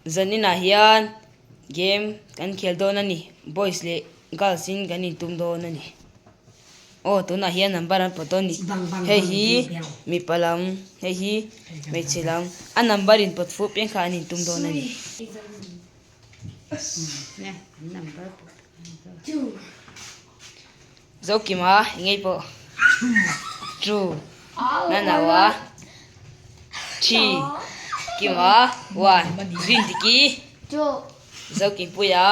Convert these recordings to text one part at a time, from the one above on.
Zaninah hian game kan khel dawn a ni. Boys leh girls in kan intum dawn a ni. Aw tunah hian number an pawt dawn a ni. Hei hi mipa lam hei hi hmeichhe lam a number in pawt fuh piang kha an intum dawn a ni. Zokima engei pawh two Nanawa three Kima one Rindiki Zokimpuia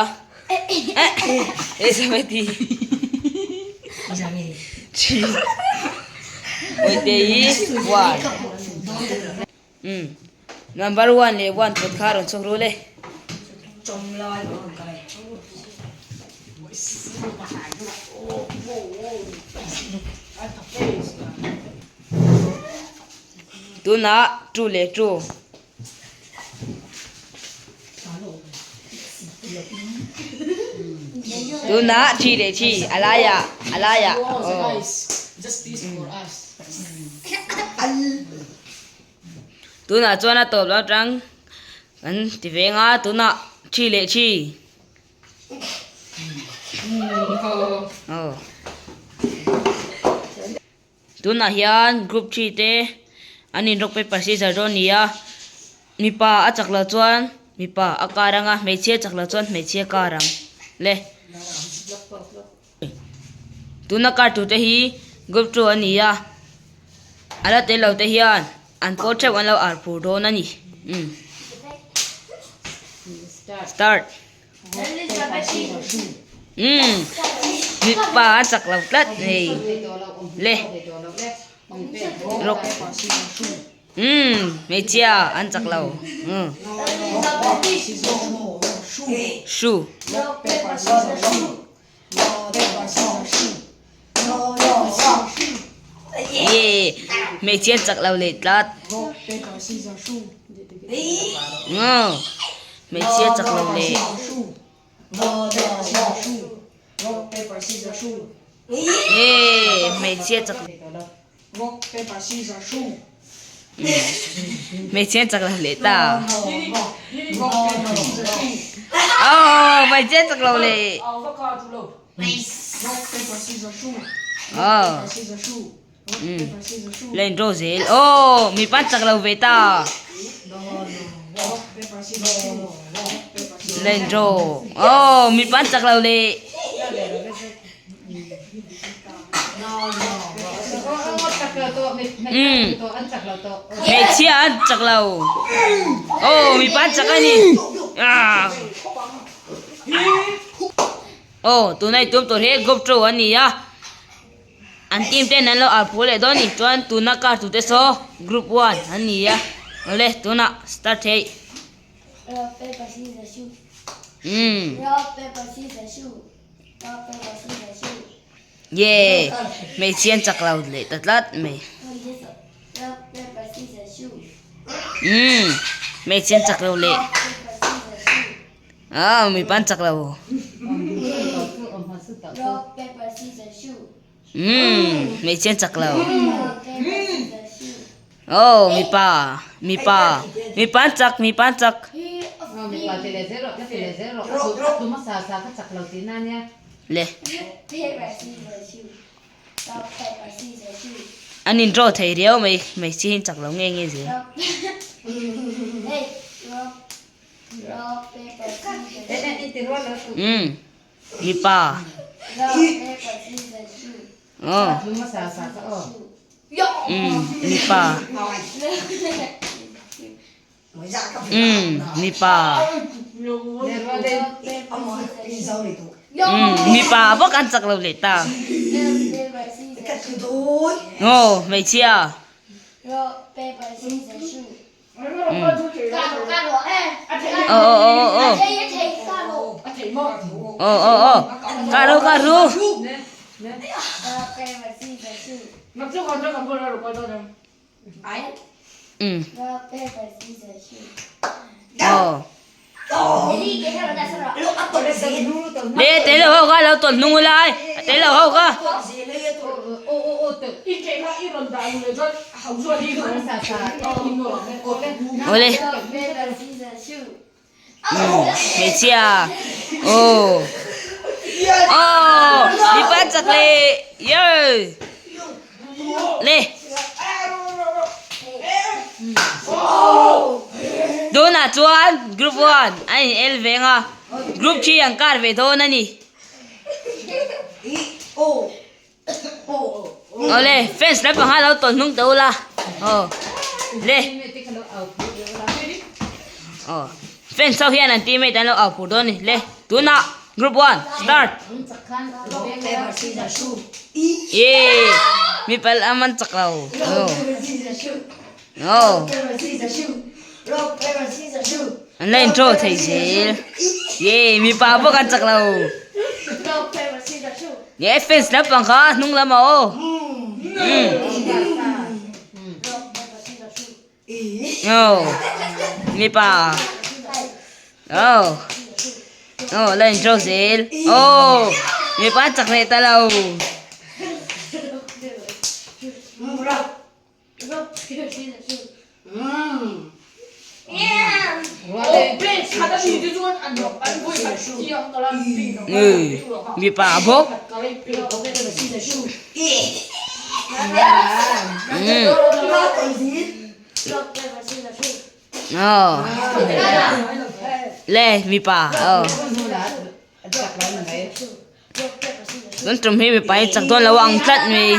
Elizabeth-i three Mawitei one Umm number one leh one pawt kha rawn chhuak rul e. Tunah two leh two. Tunah three leh three a laiah a laiah aw. Tunah chuan a tawp lo atang kan ti ve anga tunah three leh three aw tunah hian group three te an in rock paper scissor dawn a ni a mipa a chak loh chuan mipa a kar anga hmeichhia a chak loh chuan hmeichhia a kar ang le. Tuna kar tur te hi group two a ni a a la tel lo te hian an pawl theuh an lo ar phur dawn a ni umm start umm mipa a chak lo tlat hei le rock umm hmeichhia an chak lo umm shoe. Ye hmeichhia chak lo leh tlat. Hmeichhia chak lo leh. Ye hmeichhia chak Hmeichhia chak lo leh ta. Aw hmeichhia chak lo leh. Aw la in draw zel. Aw mipa chak lo ve ta. La in draw. Aw mipa chak lo leh. Hmeichhia an chak lo. Aw mipa an chak a ni. Aw tuna i tum tur hi group two a ni a. An team ten an lo ar phu leh dawn a ni. Chuan tuna car tute saw group one an ni a. Awle tunah start theih. Umm. Ye hmeichhia an chak lo leh ta tlat mai. Umm hmeichhia an chak lo leh ah mipa an chak lo. Umm hmeichhia an chak lo. Aw mipa mipa mipa an chak mipa an chak. Le an in draw thei riau mai hmeichhia hi an chak lo nge nge zel. Umm mipa. Aw umm mipa umm mipa umm mipa bawk an chak lo leh ta aw hmeichhia. Aw aw aw aw aw aw aw kah ru kah ru um aw le tel lo ho kha lo tawn hnung ula ai tel lo ho kha. Awle. Hmeichhia aw aw mipa chak leh yay le tunah chuan group one a in el ve ang a group three an kar ve dawn a ni. Awle fans lampang kha lo tawn hnung teh ula aw le aw fans ho hian an teammate an lo au phur dawn a ni le tunah group one start yee mipa lam an chak lo aw aw an la in draw thei zel yee mipa bawk an chak lo. Nge fence lampang kha hnung lamah aw. Aw mipa aw aw la in draw zel aw mipa an chak leh ta lo. Mipa bawk. Le mipa. Kan tum hi mipa hi chak dawn lo ang tlat mai.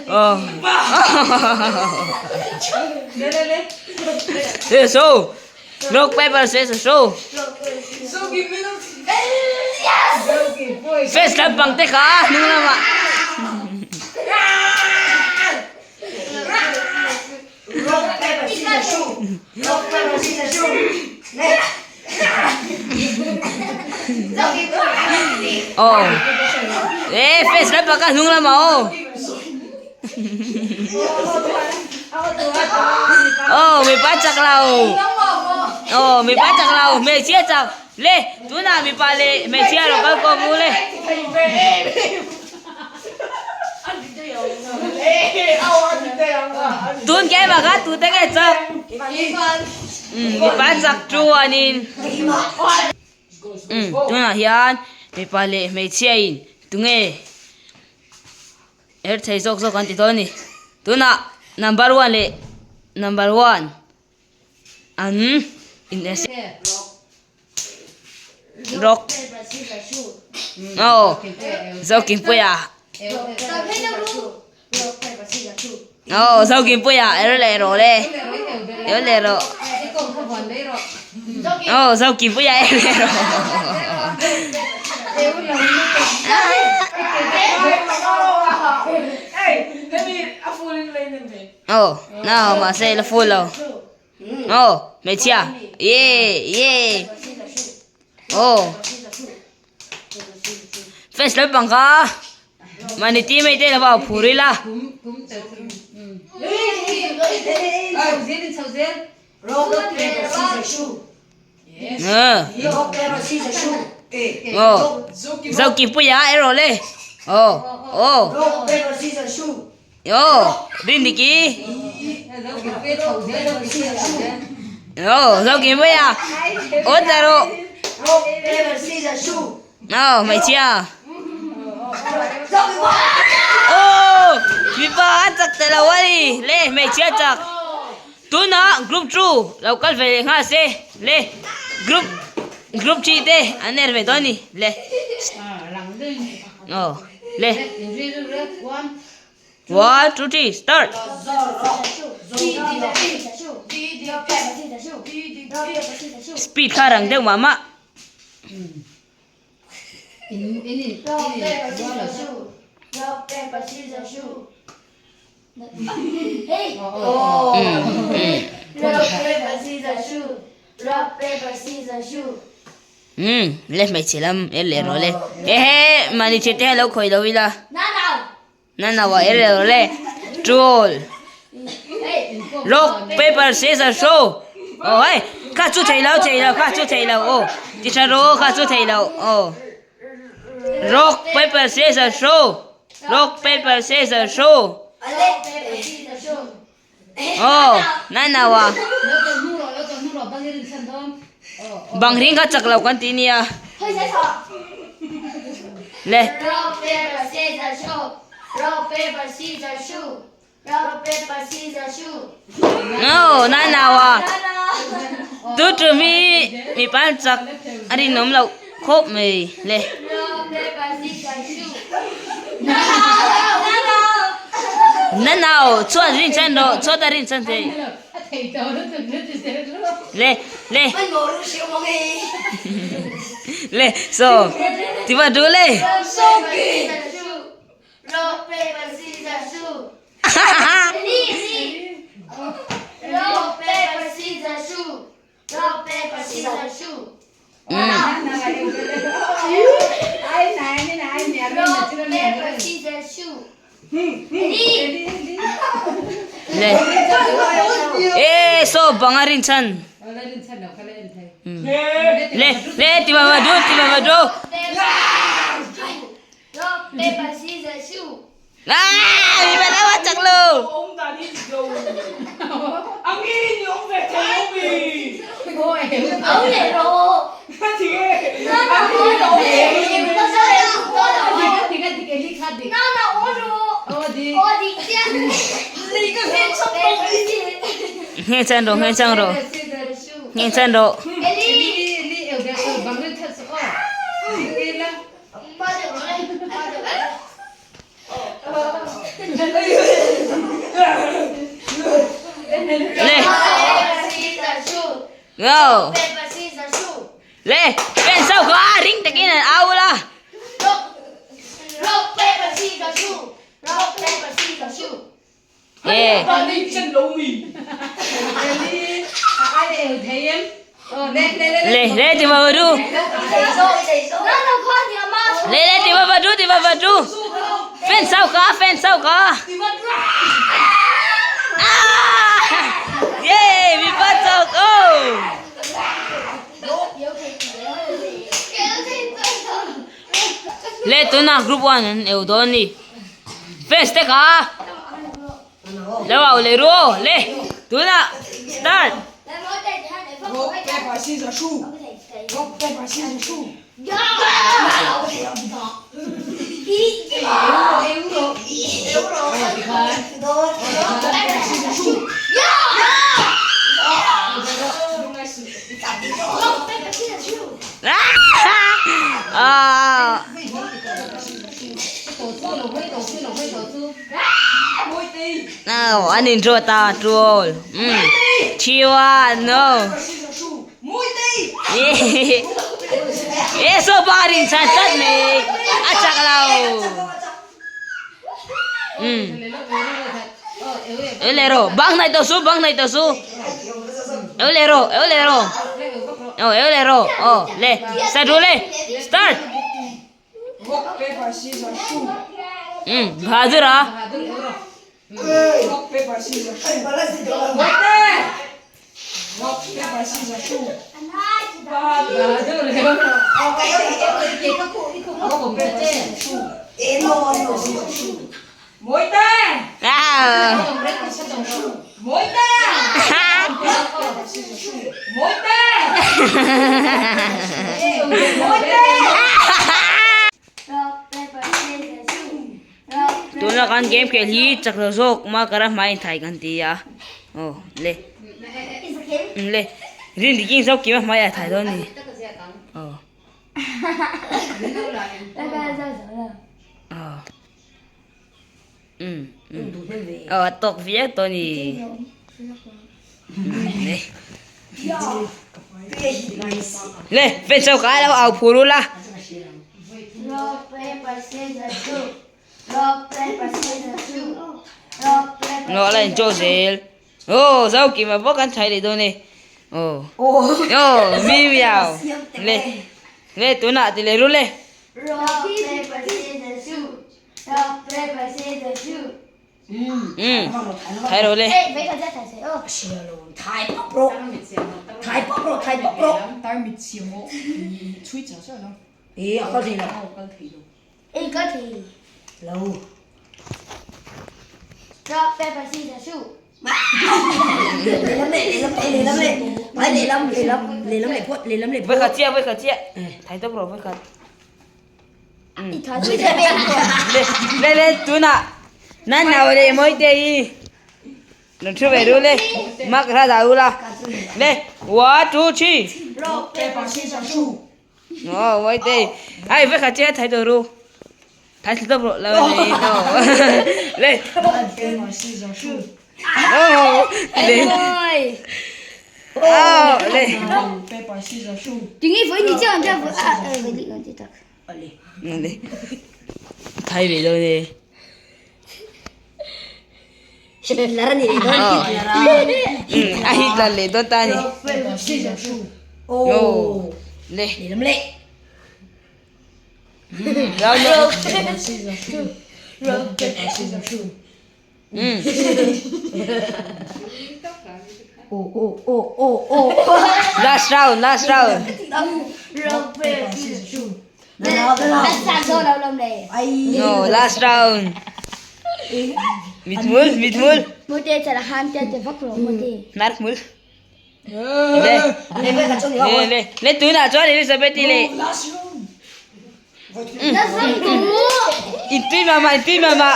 Oh. So, rock paper scissors so. Face lampang te kha hnung lamah. Aw eh face lampang kha hnung lamah aw aw mipa chak lo aw mipa chak lo hmeichhia chak le tunah mipa leh hmeichhia lo kal kawm u le. Tun game ah khan tute nge chak? Mipa chak chuanin tunah hian mipa leh hmeichhia in tunge her thei zawk zawk an ti dawn a ni. Tunah number one leh number one an in Rock. Oh, Zokinpuia. Oh, Zokinpuia er leh rawh le. Er leh rawh. Oh, Zokinpuia er leh rawh. Oh, no, mahse la full lo. Aw hmeichhia ye ye aw fence lampang kha mahni teammate te lova phur ila. Aw Zokipuia erawh le aw aw. Yo, Rindiki. Yo, zo kim mai à. Ốt ra độ. No, mày chia. Ô, mipa an chak ta lo ani. Le, mày chia chak. Tuna group 2 lo kal ve leh nghal se. Le, group group 3 te an er ve dawn ni. Le. Aw le. One two three start. Speed kha rang deuh mah mah. Umm le hmeichhe lam er leh rawh le ehe mahni thil te hi lo khawih lo ila na nau ah er leh rawh le troll rock paper scissor show aw hei kha chu thei lo thei lo kha chu thei lo aw ti tha rawh kha chu thei lo aw rock paper scissor show rock paper scissor show. Aw nana wa. Bang ring kha chak lo kan ti nia. Le. No nana wa. Tu tu mi mi pan chak a rinawm loh khawp mai le. Nanau chuan rin chan rawh chuan a rin chan thei. Le le le so ti va du le. Le e so bang a rin chan. Le le ti va va du ti va va du. Ah, mi va la chak lo. Nghe chan ro, nghe chan ro. Nghe chan ro. Le. Go. Le, pen sau kha ring takin an au la. E. Le, le ti va du. Le le ti va du ti va du. Pen sau kha, pen sau kha. Ah! Yay, mi pa chak. Oh. Le tunah group 1 an eu dawn ni. Fans te kha lo au leh ru aw le tunah start. Ah. No, an in draw ta troll. Mm. Chiwa, no. Yeah, so barin chan chan me. A chak lo. Mm. Eu le ro, bang nai to su, bang nai to su. Eu le ro, eu le ro. Oh, eu le ro. Oh, le. Start le. Start. Rock, paper, scissors, shoe. Mm, Bahadur ah. Rock, paper, scissors, shoe. Rock, paper, scissors, shoe. Bahadur. Rock, paper, scissors, shoe. Ah. Tuna kan game khel hi chak lo zawk marker a hmai inthai kan ti a aw le le rin dikin zawk kim a hmai a thai dawn a ni aw aw aw a tawk viau tawh a ni le fan chauh kha lo au phur ula. Ngaw la in chaw zel aw zau kim a bawk an thai leh dawn e aw aw mi miau le le tunah ti leh ru le. Thai ro le. Rock paper scissors shoot. Lehlam leh lehlam leh lehlam leh ai lehlam lehlam lehlam leh phawt lehlam leh phawt. Vawikhat chiah vawikhat chiah thai tawp rawh vawikhat. I tha chu the beng tawh. Le le le tunah nan nau leh Mawite hi rawn thu ve ru le mak ra dah ula le one two three. Rock paper scissors shoot. Aw Mawite ai vawikhat chiah thai tawh ru. Thai thli tawp rawh lo le no le. Rock paper scissors shoot. No le. Aw le. Rock paper scissors shoot. Tingi voi ni chiang chiang voi a voi ni ti tak. Le. Thai ve lo le. Hitler ani leh dawn Hitler a. A Hitler leh dawn ta ni. Rock paper scissors shoot. Oh. Le. Lehlam leh. Rock paper scissors shoot. Rock paper scissors shoot. Oh oh oh oh oh. Last round, last round. Rock paper scissors shoot. No, last round. Mit mul, mit mul. Nark mul. Le, le, le, le tunah chuan Elizabeth-i leh intui mah mah, intui mah mah,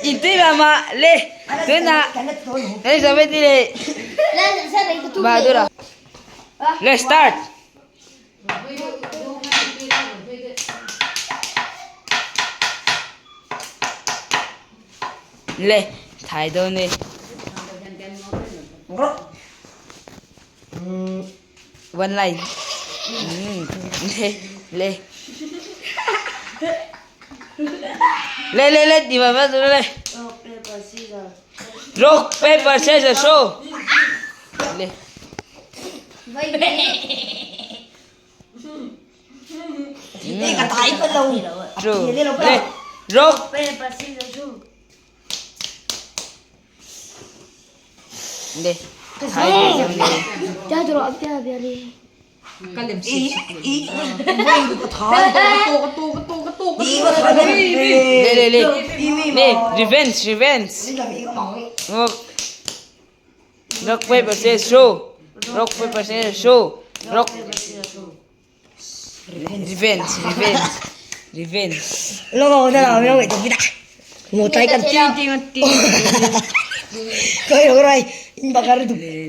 intui mah mah le tunah Elizabeth-i leh Bahadura le start. Le thai dawn e. One line. Le le. Le le le ti ma va le. Rock paper scissors show. Le. True. Le. Rock Paper scissors shoot. Le. Thai dawn e. Le le le. Le revenge revenge. Rock. Rock paper scissors show. Rock paper scissors show. Rock. Revenge revenge revenge. Le le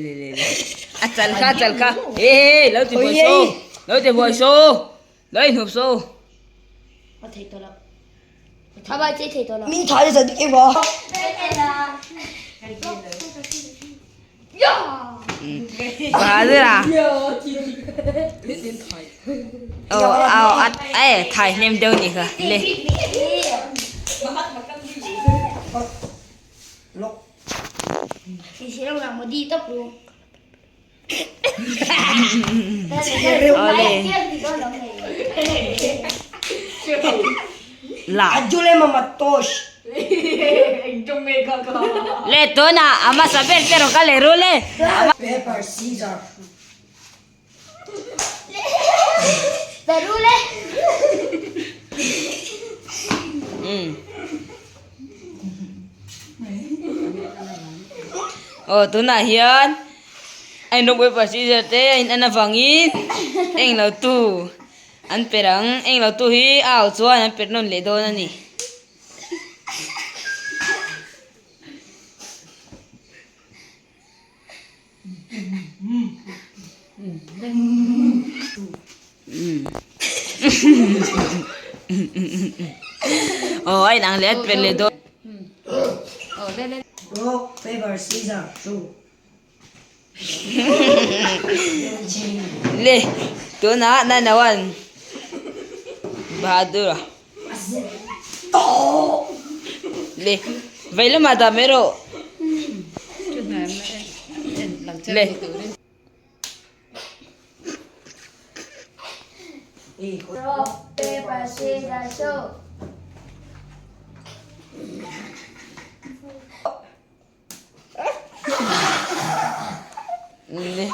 le le. A chal kha a chal kha. Ê ê lo ti buai so. Lo ti buai so. Lo in hup so. Bahadura. Aw aw a e thai hnem deuh nih kha le. Awle. La. Le tunah a hmasa ber te rawh ka leh rul e. Aw tunah hian a in rawk paper scissor te a in en avangin englo tu an per ang englo tu hi a au chuan an per nawn leh dawn a ni. Aw a inang leh a per leh dawn. Rock, paper, scissors, shoot. Le tunah Nanawan Bahadura le vei lamah dah mai rawh le. Rock, paper, scissors, shoot. Le le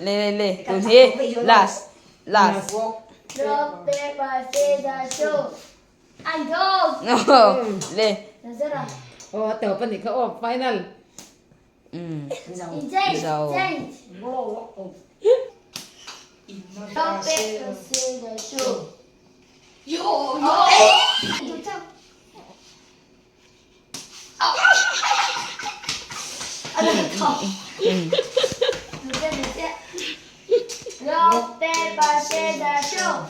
le le tun hi last last. Rock, paper, scissors, shoot. And go. No le. Aw a tawp a nih kha aw final. Umm. Change, Zo. change. Rock, paper, scissors, shoot. Rock, paper, scissors, shoot.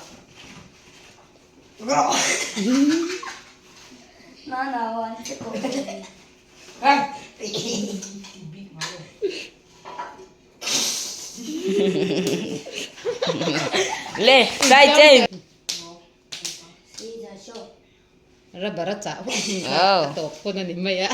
Le, sai change. Rubber a chah hun hun kha a tawp pawn a ni mai a.